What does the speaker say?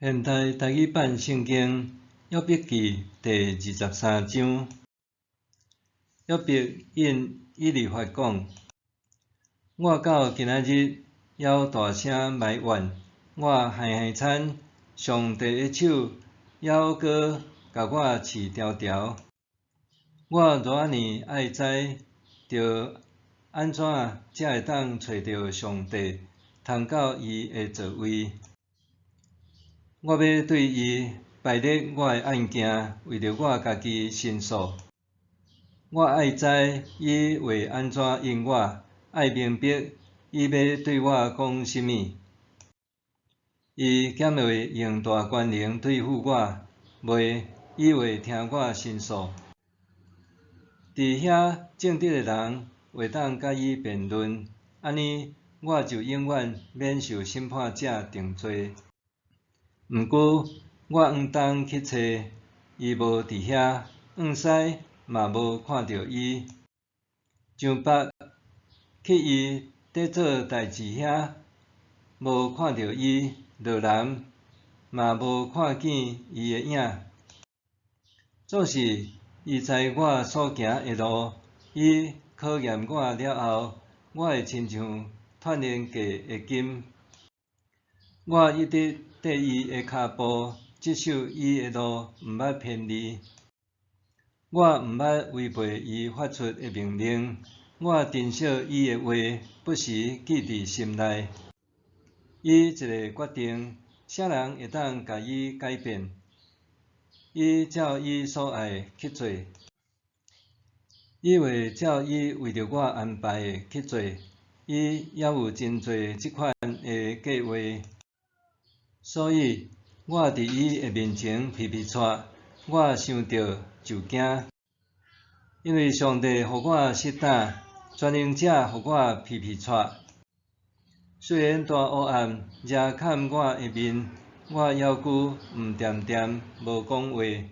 現代台語版聖經約伯記第23章。約伯應以利法講：我到今仔日猶大聲埋怨，我害害慘，上帝的手猶閣共我飼牢牢。我偌按呢愛知，著按怎才會當揣著上帝，通到伊的座位。我欲對伊排列我的案件，為著我家己申訴。我愛知伊會按怎應我，愛明白伊欲對我講啥物。伊敢會用大權能對付我？袂，伊會聽我申訴。佇遐正直的人會當佮伊辯論，按呢我就永遠免受審判者定罪。毋過，我往東去揣，伊無佇遐；往西嘛無看著伊。向北去伊佇做代誌遐，無看著伊；落南嘛無看見伊的影。總是伊知我所行的路，伊考驗我了後，我會親像鍛鍊過的金。我一直綴伊的跤步，執守伊的路，毋捌偏離。我毋捌違背伊發出的命令，我珍惜伊的話，不時記佇心內。伊一个決定，啥人會當共伊改變？伊照伊所愛去做，伊會照伊為著我安排的去做。伊猶有真濟這款的計畫，所以我佇伊的面前皮皮掣，我想著就驚，因為上帝予我失膽，全能者予我皮皮掣。雖然大烏暗遮蓋我的面，我猶閣毋恬恬無講話。